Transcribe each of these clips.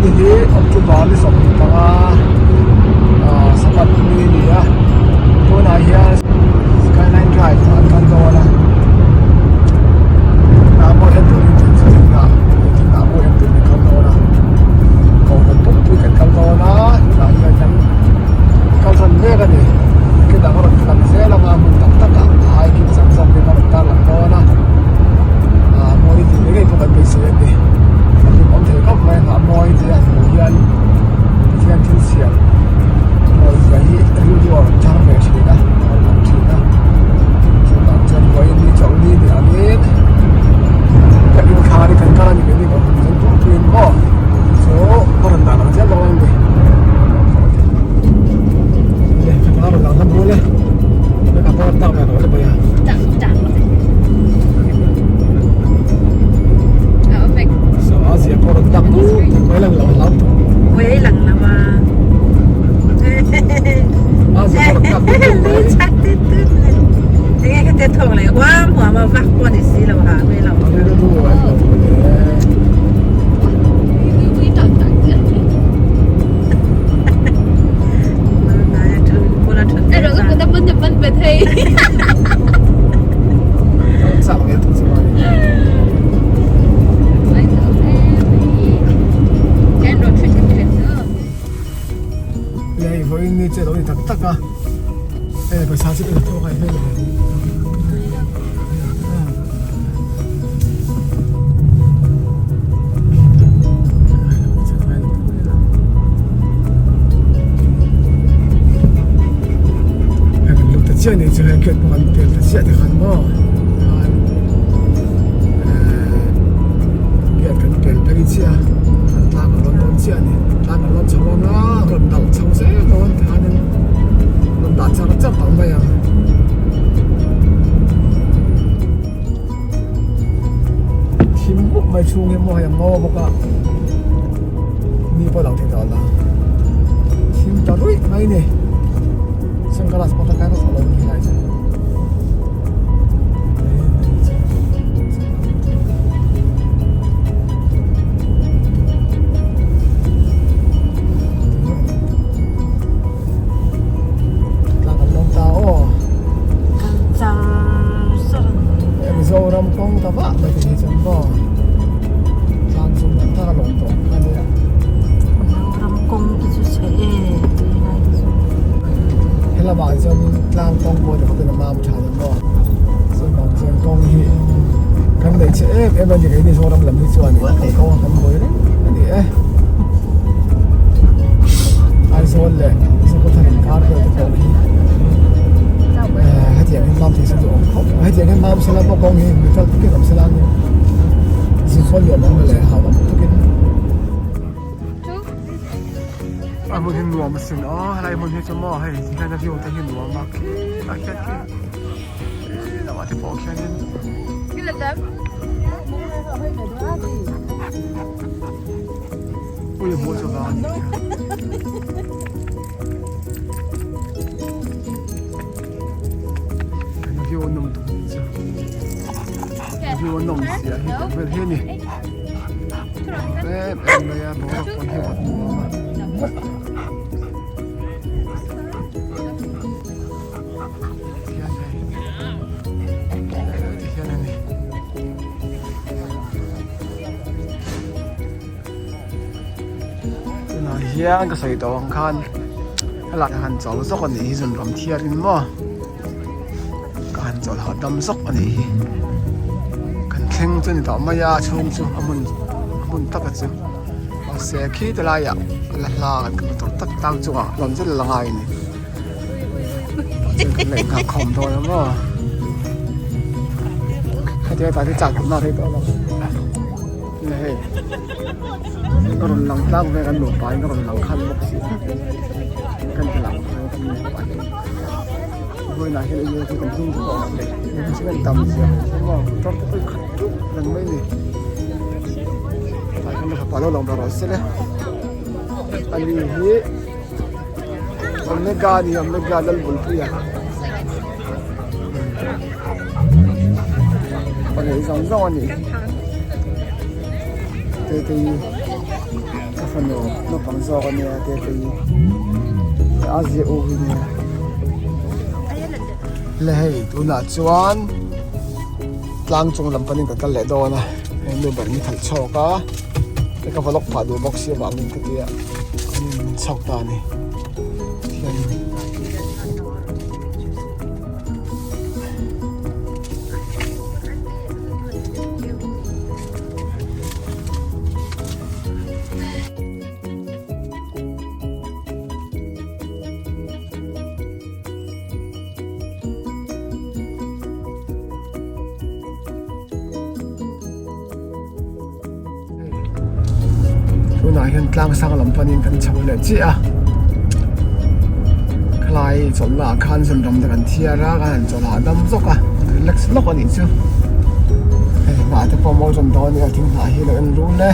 ni hi October ni 25 ah Sabbath ni a ni a tunah hian Skyline Drive ah an kal dawn a hnah mawi en turin thing chu thing hnah thing hnah mawi en turin an kal dawn a kohhran pumpui kan kal dawn a tunah hian kan kal tan mek a ni khi dang a rawn lang zel ang a hmun tak tak ah a ai kim chang zawk in a rawn tar lang dawn a ah mawi tih ngei ngei pawh kan beisei a ni a hlim awm thei khawp mai a mawi te a hmuh hian Pathian thil siam mawi zia hi rilru a rawn thar ve thin a a rawn lang thin a chuvang chuan vawiin ni chawlhni ni angin ka inkhar hi kan kal a ni keini ka hmun zawng puipuiin maw chu ka rawn dah lang zel dawn a ni. Chiah ni chu hei gate pawh kan pel ta chiah tikhan maw khan ehh gate kan pel phei chiah a kan tlang a rawn dawn chiah a ni tlang a rawn chho ang a rawn dal chho zel dawn tikhanin rawn dah char char tawh mai ang. Thim buk mai chhung hi maw hei a ngaw bawk a mi pawh lang thei tawh lo thim ta ruih mai ni sunglass pawh ka kai vak tawh lo ni helai chu. Tlang kan lawm ta aw. Kal char char an ni. Mizoram kawng ta vah mai te hi chuan maw tlang chung tak tak a lawm tawh a nia. Mizoram kawng te chu chhe e tih lai te chu. Helamah chuan tlang kawng pawh ni khawpin a mam tha ni maw. Chuvang chuan kawng hi kan neih chhe em em a ni kei Mizoram lam hi chuan kawng a kan buai reng a ni e. Aizawl leh Zokhawthar inkar vel te pawh hi hetiang hian mam thei se chu awm khawp mai hetiang hian mam sela pawh kawng hi mi fel takin awm sela ania zin pawn nuam ang le hau ang takin a hmun hi nuam asin aw helai hmun hi chu maw hei ti hian a view te hi nuam a khilai khian khi lamah te pawh khianin Ui a hmuh chu vang a ni Kan view a nawm tuk ni chu view a nawm zia hi kan vel hi a ni em em mai a boruak pawh hi a vawt nuam a. Tunah hian ka sawi tawh ang khan helai han chawl zawk a nih hi zun ram thiar in maw ka han chawl hahdam zawk a nih hi kan thleng chu a ni tawh mai a chhung chu a hmun a hmun taka chu mahse khi ti laiah la hla kan kal tawh tak tak chungah lawm zet la ngai a ni. Khawm dawn a maw hetia tah hi chak na rei tawh lo nge hei ka rawn lang tlang ve kan nupa in ka rawn lang khan bawk si kan ti lang kan nupa hi vawiinah hian enge chu kan hnung pawh a awm thei tam zia maw motor te pawh khat tuk reng mai ni tah hian fapa lo lang ve rawh se le ani hi. Omega a ni Omega Lalbulpuia pahnih zawng zawng a ni te te hi ka fanu naupang zawk a nia Tetei a zia u hi nia le hei tunah chuan tlang chung lam panin kan kal leh dawn a hei nu ber min khalh chhawk a hei ka vlog phah duh bawk si avangin ka tia an in min chhawk ta a ni tihianin. Tunah hian tlang sang lam panin kan chho leh chiah a khalai chawlhna ah khan zun ram te kan thiar a kan han chawlh hahdam zawk a relax lawk a nih chu hei hnah te pawh mawi rawn dawn a nia thing hnah hi a lo en rul e.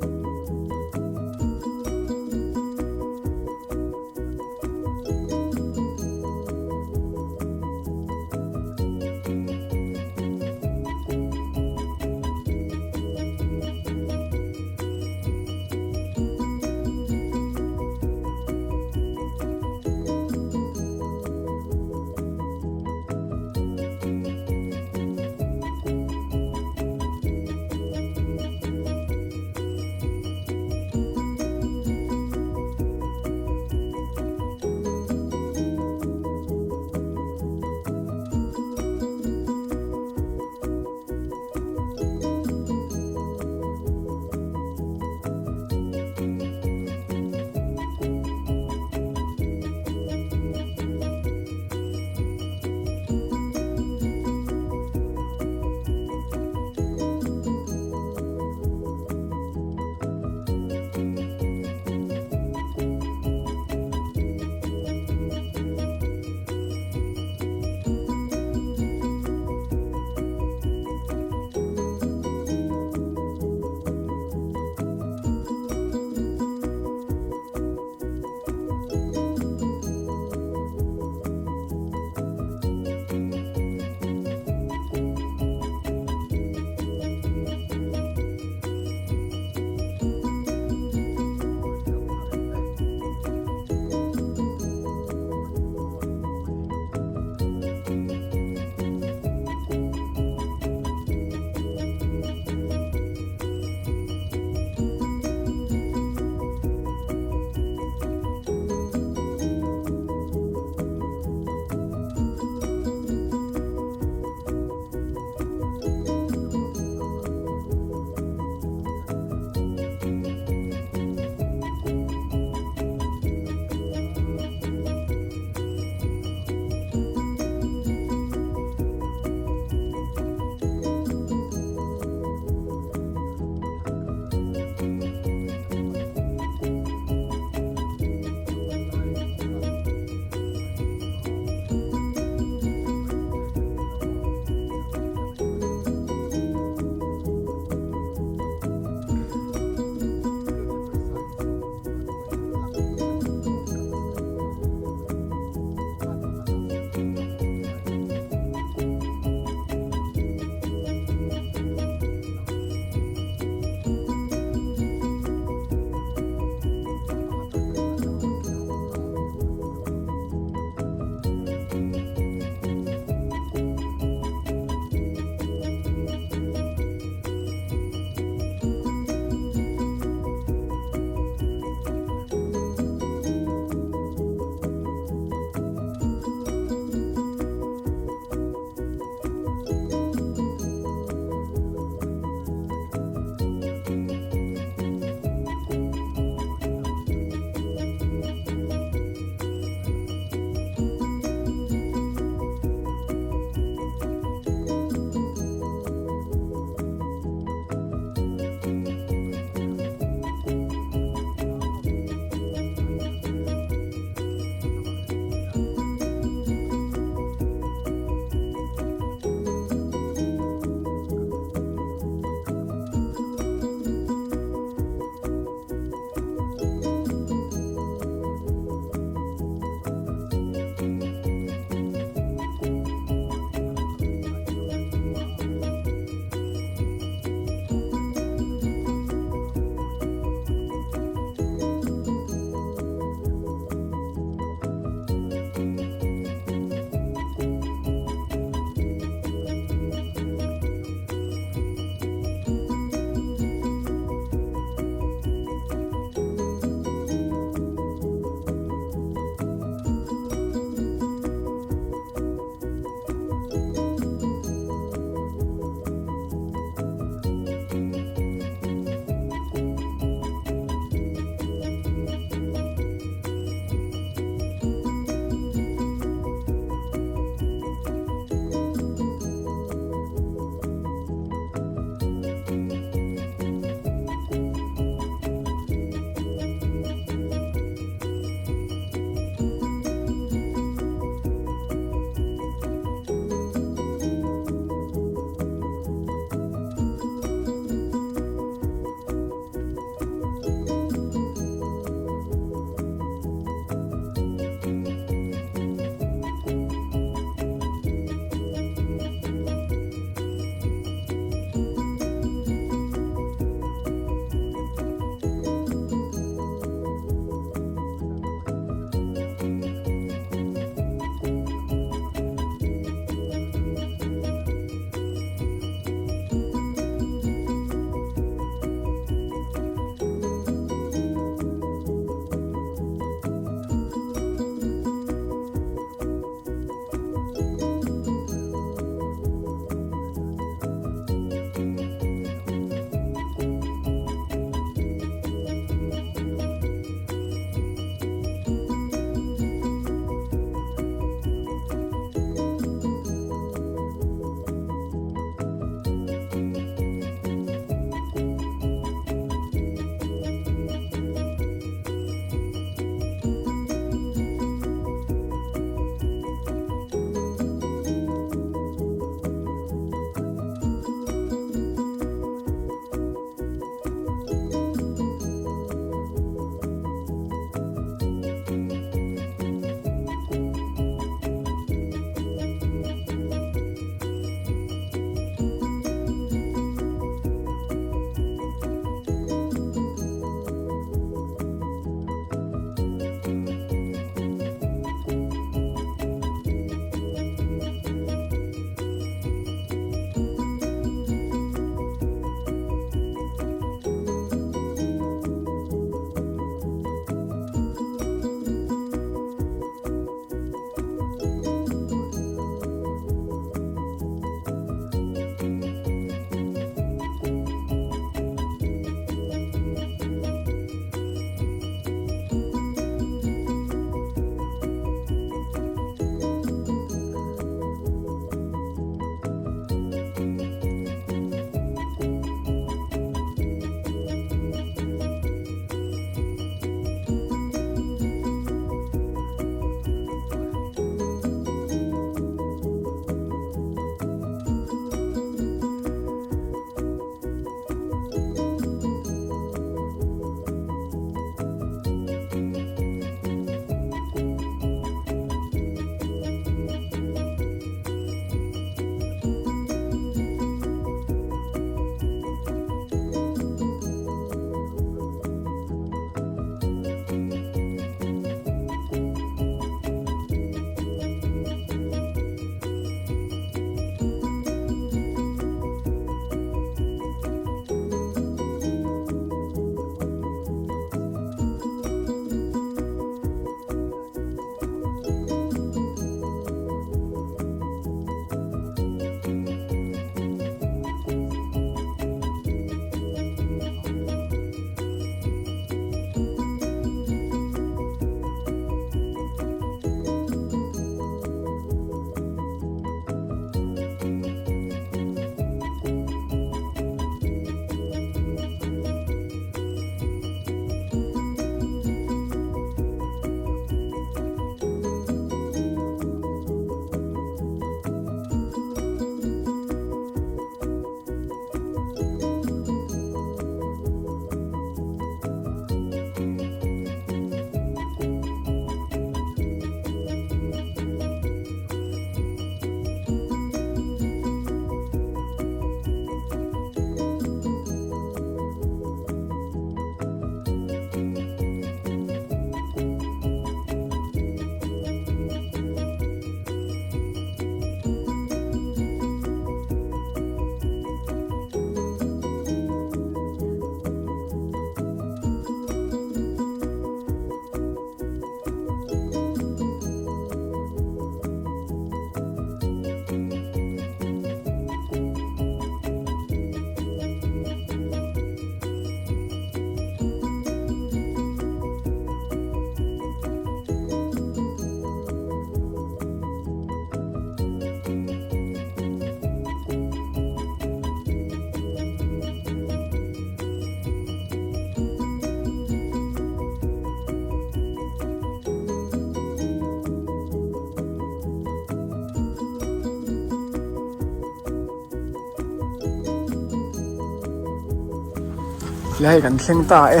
Le hei kan thleng ta e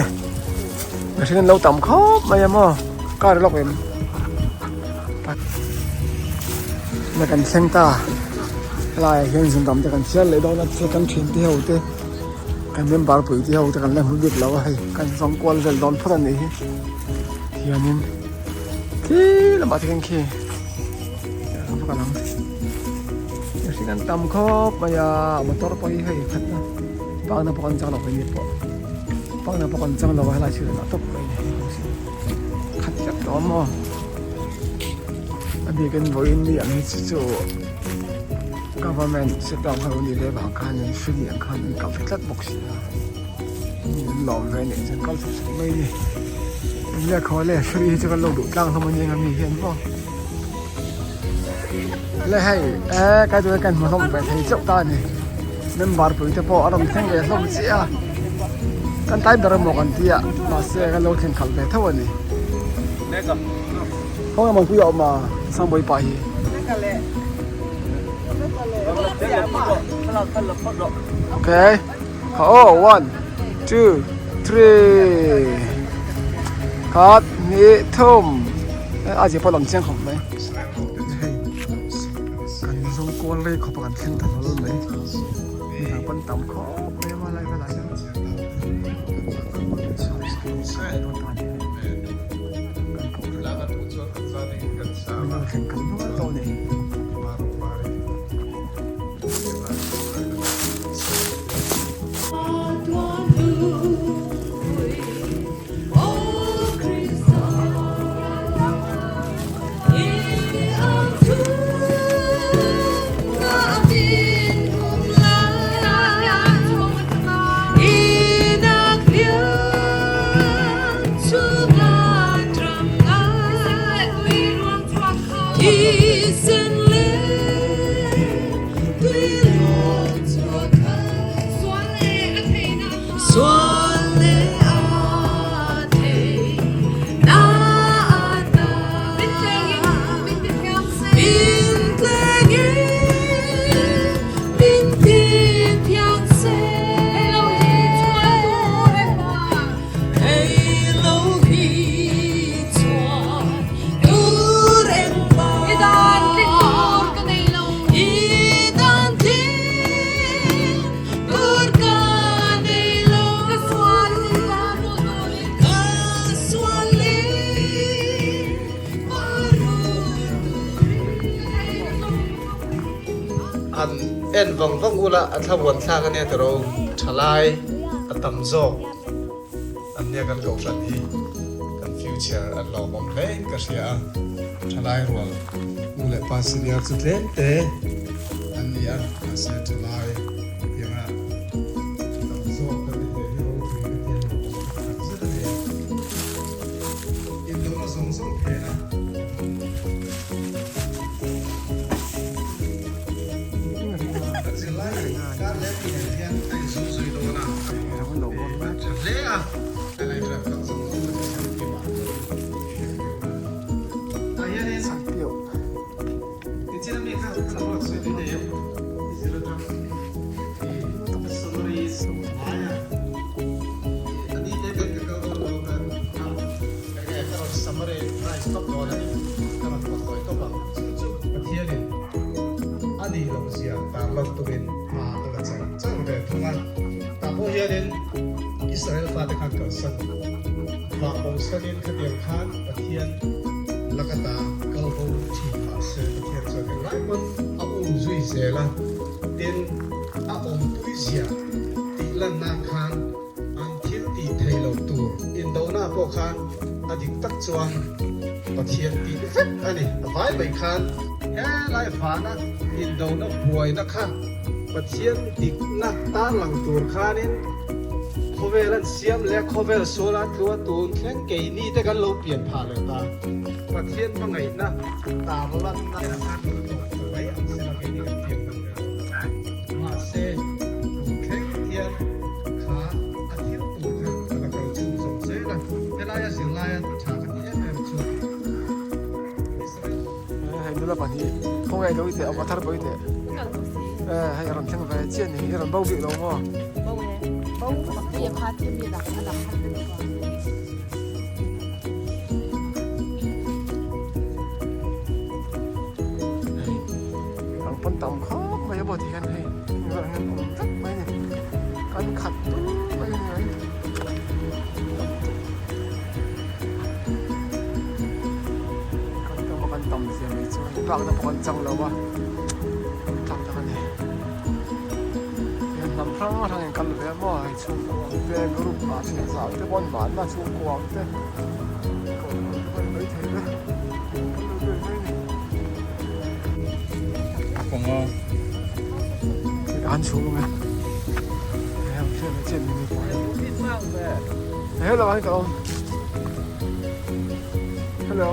mihring an lo tam khawp mai a maw car lawk em le kan thleng ta helaiah hian zun ram te kan chhiar leh dawn a thil kan thian te ho te kan member pui te ho te kan la hmu bik lo a hei kan zawng kual vel dawn phawt a nih hi hianin khi lamah te khian khi mihring an tam khawp mai a motor pawh hi hei khat a pakna pawh an chang lo hei ni pawh pakna pawh an chang lo a helai thil a tawp mai a ni khat vek tawh a maw a bikin vawiin ni ang hi chu chu government shutdown kha lo ni ve vang khan in free ang khan an kal tlat bawk si a mi an lawm ve nen chuan kal chhuak chhuak mai a ni enge khaw le free hi chu kan lo duh tlang hlawm a nia mi hian maw le hei e kai chu kan hmu hlawm ve thei chauh ta a ni member pui te pawh a rawn thleng ve hlawm chiah a kan tlai ber emaw kan tia mahse kan lo thleng khalh ve tho a ni khawnge maw pui a awm a sangbawi pa hi. Okay. Oh, 1, 2, 3. Khat, hnih, thum. A zia pawh lang chiang khawp mai. Hei, kan zawng kual rei khawp a kan thleng ta hlawl mai. Mi dang pawn tam khawp mai a lai velah hian. Kan lo thleng khalh nual tawh a ni. An en vang vang ula a thlamuan thlak ania tiro thalai a tam zawk an nia kan kohhran hi kan future an lawmawm hle in ka hria a thalai rual nu leh pa senior chu tlem te an ni a mahse thalai tianga tam zawk kan ni ve hi ropui ka ti a lawmawm tak zet a ni indona zawng zawng phen a. Pathianin a nih loh zia tarlan tumin hma a la chang chang ve thung a. Tah pawh hianin Israel fate khan kalsan vah bosanin khatiang khan Pathian lakata kal bo thin mah se Pathian chuan englai pawn a um zui zel a, tin a awmpui zia tih lanna khan An thil tih thei lo tur indona pawh khan a dik tak chuan Pathian tih vek a ni. A vai mai khan helai vana indona buaina kha Pathian dikna tarlang tur khanin khawvel an siam leh khawvel sual a tlu a tun thleng keini te kan lo pian phah leh ta. Pathian hmangaihna tarlanna khan lo tawp ta mai ang sela keini kan pian hman ve lo. Mahse, tun thleng hian kha a thil tur kha ka la kal chhun zawm zel a, helaia zirlaia tha ka ti em em chu Israel. Hei nula pahnih khawngaih lo i teh awm a thar pawh i teh eh hei a rawn thleng ve chiah ni i rawn bo bik lo maw? Bo e, bo. Hei ang pawn tam khawp mai a maw ti hian hei heng hian awm vek mai a ni kan khat dul mai a ni mai. Kan tam a kan tam zia mai chu hei park na pawh kan chang lo a kan tlak tak a ni. Hei hnam hrang hrang in kal ve a maw hei chhungkua ang te group ah thian zau te pawh an mahna chhungkua ang te ko ang te pawh an mai thei ve kan lo vel mai a ni. An chhung a hei ang chian chian ni pawh hei hello anh cậu hello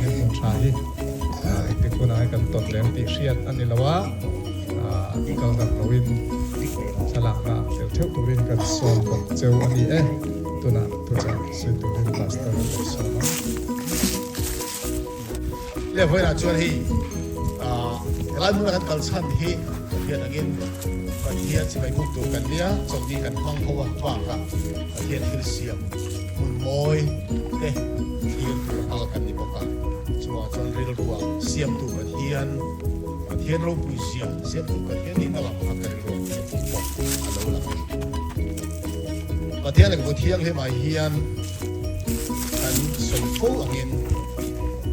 He hmun tha hi engtik hunah hi kan tawn lem tih hriat a ni lo a, kal ngat loin thlalakna tel theuh turin kan sawm bawk cheu a ni e. Tunah thuchah sawi turin Pastor a lo sawm a. Le vawiinah chuan hei helai hmuna kan kal chhan hi Pathian angin Pathian chibai buk tur kan nia, chawlhni kan hmang ho a bakah Pathian thil siam hmun mawi te thlir tur a kal kan ni bawk a, chuvang chuan rilrua siamtu Pathian, Pathian ropui zia siamtu Pathian nihna lam kha ka rilruah hian tih pawh a lo lang a ni. Pathian lehkhabu thianghlimah hian kan sawi fo angin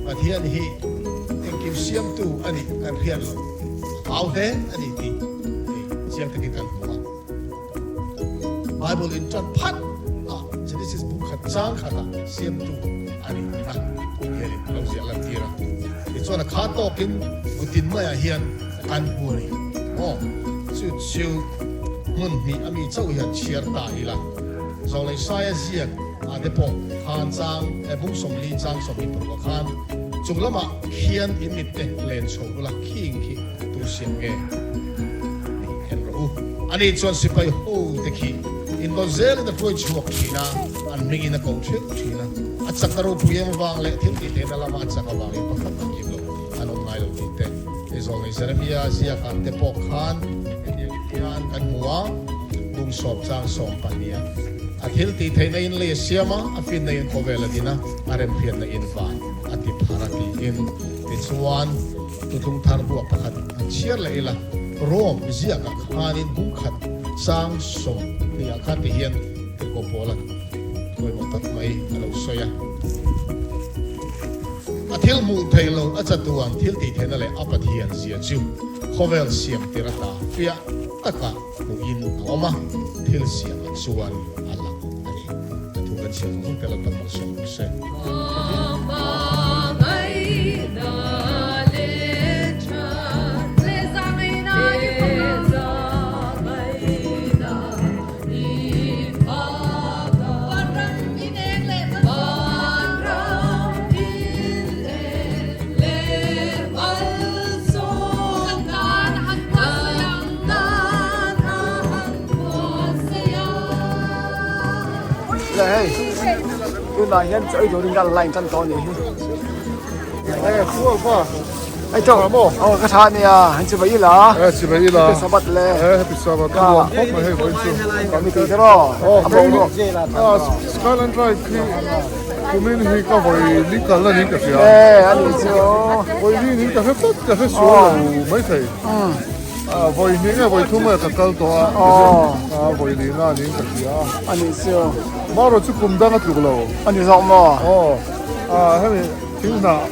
Pathian hi engkim siamtu a nih kan hriat loh hau hle a ni tih chiang takin kan hmu a. Bible in ṭan phat a Genesis bu khat chang khatah siamtu a nih na hian in lo ziah lantir a. Tichuan a kha tawkin kutin maiah hian kan hmu a ni maw? Chu chu hmun hnih a mi chauh hian chhiar ta ila. Zawlei Saia ziak ah te pawh khan chang eh bung 40 chang 26 ah khan chung lamah khian in mit te len chho ula khing khi tu siam nge tih en rawh u. Ani chuan sipai ho te khi indawn zelin a hruai chhuak thin a, an hmingin a ko theuh thin a. A chak a ropui em avang leh thil tih tehna lama a chak avangin pakhat tak kim lo an awm ngai lo tih te Zawlei Jeremia ziak ah te pawh khan hetiang hian kan hmu a, bung sawm chang sawm pahnih a thil tih theihna in lei a siam a, a finna in khawvel a din a, a remhriatna in van a ti phar a tiin. Tichuan, Tutlung thar buah pakhat han chhiar leh ila, Rome ziakah khanin bung khat chang 20 ah khan ti hian Tirhkoh Paula pawimawh tak mai a lo sawi a. A thil hmuh theih loh a chatuan thil tih theihna leh a Pathian zia chu khawvel siam tir ata fiah taka hmuhin a awm a, thil siamah chuan a lang a ni. A thu kan chhiar zawng zawng te Lalpan malsawm rawh se. Le hei tunah hian chaw ei turin kan line tan tawh a nih hi. Hei khual pawh. Ai to. Oh ka tha nia. Han chi bai la. Eh chi bai la. Happy Sabbath le. Eh happy Sabbath. Ka nuam khawp mai hei vawiin chu. Ka mi tui tero. Oh kei ah Skyline Drive khi kumin hi ka vawi li kal na niin ka hria. Eh ani chu. Vawi li niin ka hre tlat ka hre sual lo mai thei. Ah vawi hnih nge vawi thum nge ka kal tawh a. Oh. Ah vawi li na niin ka hria. Ani chu. Marawh chu kum dang a tluk lo. Ani zawk maw? Oh ah hemi thil hnah.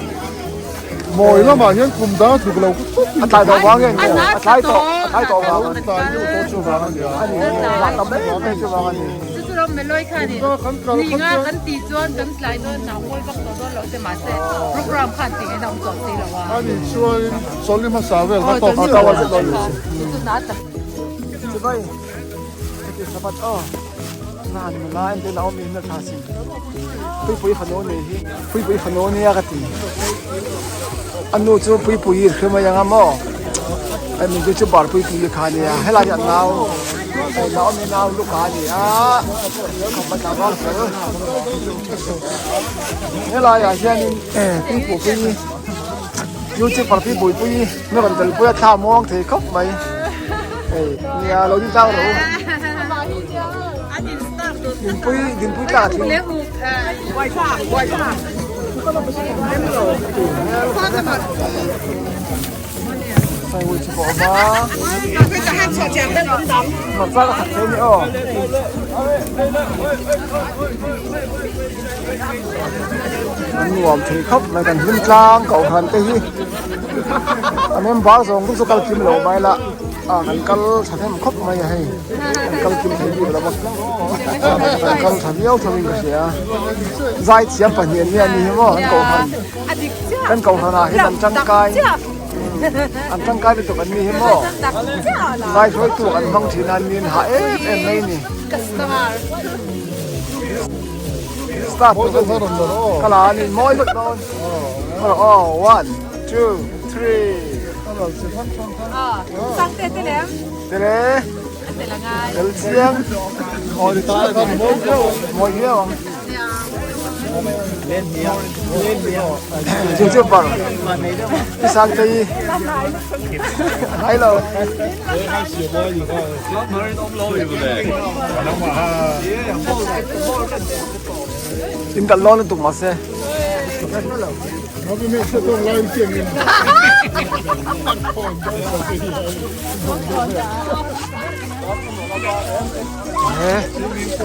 Mawi lamah hian kum dang a tluk lo ka khawp A tlai tawh vang nge a tlai tawh a tlai tawh vang a tlai deuh tawh chu vang a nia. A ni lah tam em em chu vang a ni. Chu chu ram Meloi khan in ni nga kan tih chuan kan tlai dawn hnah ngawi vak tawh dawn loh te mahse program khan ti ngaihna awm tawh si lo a. A nih chuan in chawlhni hmasa vel kha tawk a tawk a tawk chu chu na tak. Chibai heti sabat aw nan nula en te la awm in a tha sin puipui fanu nei hi puipui fanu nia ka ti a nu chu puipui i hre mai anga maw hei min chu bar puipui kha nia helai hi an nau hei naomi nau luka a ni a khawp a tlangval fel helai ah hianin puipu pui youtuber puipui pui mi rawn tel pui a thla muang thei khawp mai. Hei nia lo ding tlang rawh u. Dinpui dinpui tlak a thing. Sai chu pawh awm a. Hmarcha ka that thei a ni aw. An nuam thei khawp mai kan hlim tlang kohhran te hi a member zawng chu kal kim lo mai la a kan kal tha hnem khawp mai a hei kan kal kim thei bik lo a kan kal tha viau tho in ka hria zai thiam pahnih an nia ni hi maw an kohhran kan kohhran ah hian an tangkai an tangkai lutuk an ni hi maw zai hruaitu an hmang thin a an ni hah em em mai a ni. Start kala ani mawi lut dawn oh 1 2 3 tele tel chiang mawi viau ang chu chu par sang tei nai lo In kal lawn lutuk mahse.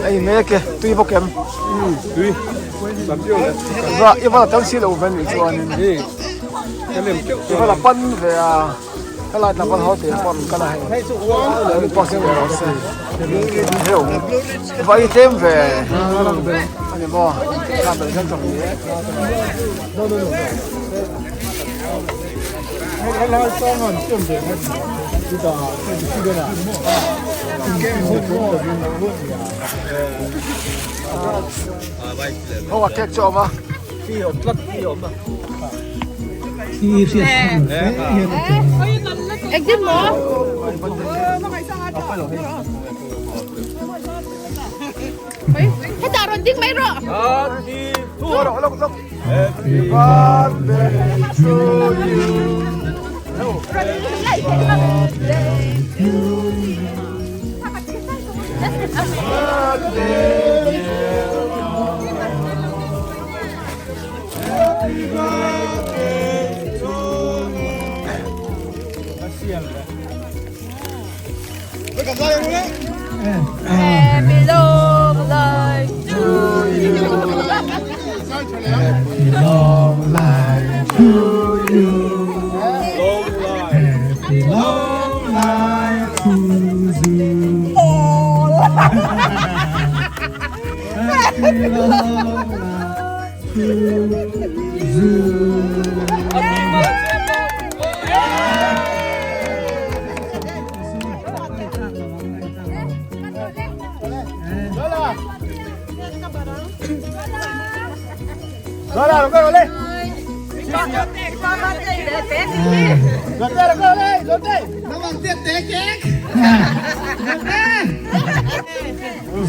Ei mek e tui bawk em. Tui. Va i va la tam si lo ven ni chuanin. I va la pan ve a. Helai tlangval ho te pawh an kal a hei an pawh se rawh se heu vai tlem ve ani maw kha bel hian chawk ni e ho a cake chu a awm a. Engtin maw? Hetah rawn ding mai rawh. Happy birthday to you. Happy long life to you. Happy long life to you. Happy long life to you. Happy long life to you.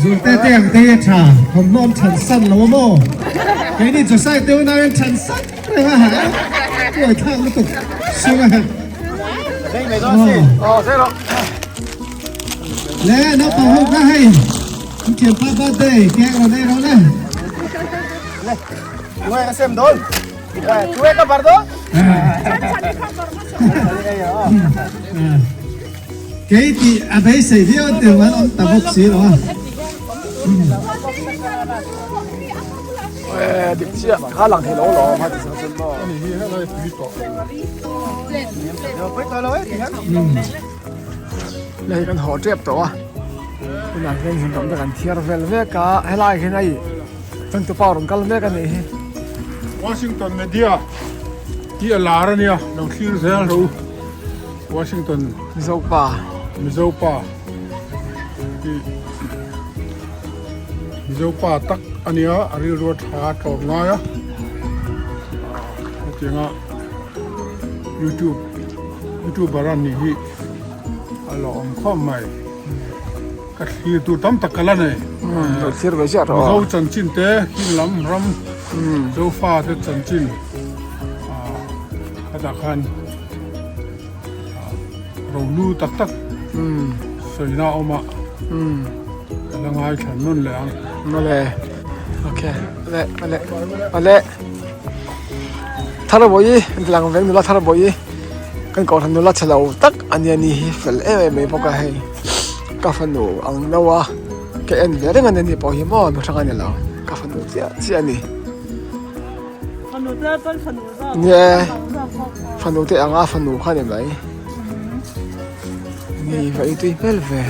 Zulte te ang te hi a tha, thawmhnaw an than san lo a maw? Keini Josai te unau hian than san reng a ha, buai thlak lutuk. Le naupang ho kha hei an thianpa birthday cake rawn ei rawh le. Kei tih a beisei viau tur an awm ta bawk si lo a. Dik chiah kha lang thei lo lawm a ti sang chuan maw. Ani hi helai tui tawh. Hei kan haw tep tawh a tunah hian zin te kan thiar vel vek a helai hian hei changtupa rawn kal mek a nih hi. Washington Media tih a lar a nia lo thlir zel rawh u Washington Mizopa Mizopa tih Mizopa tak a nia a rilru a tha a tlawm ngai a hetianga youtube youtuber a nih hi a la awm khawp mai ka thlir tur tam tak ka la nei lo thlir ve ziah rawh Mizo chanchin te khi lam ram Zofa te chanchin khatah khan Rolu tak tak sawina a awm a, ka la ngaithla nawn leh ang. Awle ok awle awle awle Tharabawi lang veng nula Tharabawi kan kohhran nula chhe lo tak a nia ni hi fel em em mai bawk a hei ka fanu ang no a ka en ve reng a nia ni pawh hi maw mihrang a ni lo ka fanu chiah chiah a ni. Nia fanu te anga fanu kha ni mai ni va i tui hmel ve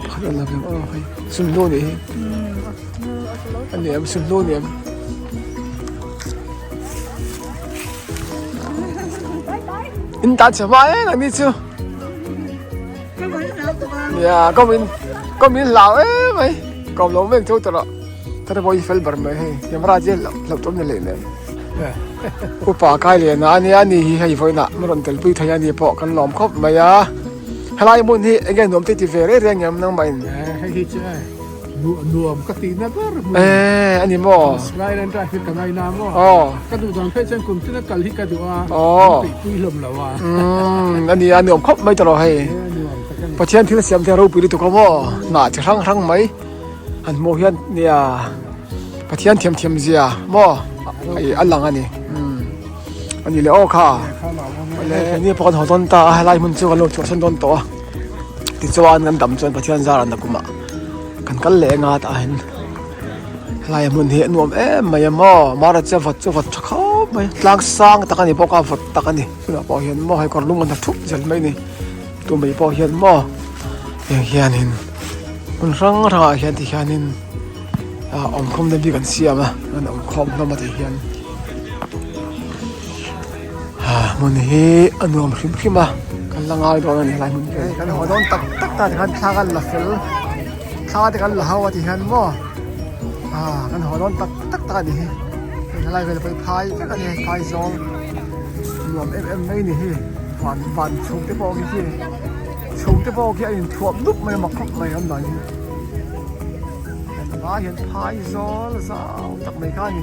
pakhat a la ve aw hei sumhnu nih hi a ni em sumhnu ni em in tan chhe hma em ang ni chu nia ka min ka min hlau em mai ka awm lo mek chu tawh Thar pawh hi fel ber mai hei camera chiah loh loh tum ni leh nen upa kai lian a ania ni hi hei vawiinah min rawn tel pui thei a ni pawh kan lawm khawp mai a helai hmun hi enge nuam te ti ve reng reng em nangmah in hei hi chu nuam ka tih na ber hmun e ani maw slide an drive hi ka ngai na maw ka duh dan phei chuan kum tina kal hi ka duh a min pui hlawm lo a ani a nuam khawp mai tawh hei Pathian thil siam te ropui lutuk a maw hnah chi hrang hrang mai. Han hmuh hian nia Pathian thiam thiam zia maw hei a lang a ni umm a ni leh aw kha awle ni pawh kan haw dawn ta a helai hmun chu kan lo chhuahsan dawn tawh a tichuan kan dam chuan Pathian zar an nakum ah kan kal leh anga tah hian helai hmun hi a nuam em mai a maw mara chu vawt chu vawt tha khawp mai tlang sang tak a ni bawk a vawt tak a ni tunah pawh hian maw hei kawr lung an ha thup zel mai a ni tu mai pawh hian maw heng hianin. Hmun hrang hrangah hian ti hianin ah awmkhawm na bik an siam a an awmkhawm hlawm a ti hian ah hmun hi a nuam hrim hrim a kan la ngai dawn a ni helai hmun hi kan haw dawn tak tak ta tikhan thla kan la fel thla te kan la ho a ti hian maw ah kan haw dawn tak tak ta a ni hi hei helai vel pawh hi phai vek a ni phai zawng nuam em em mai a ni hi van van chhum te pawh khi. Chhung te pawh khi a inthuam dup mai a mak khawp mai an dan hi. Helai hian phai zawl zau tak mai kha a ni.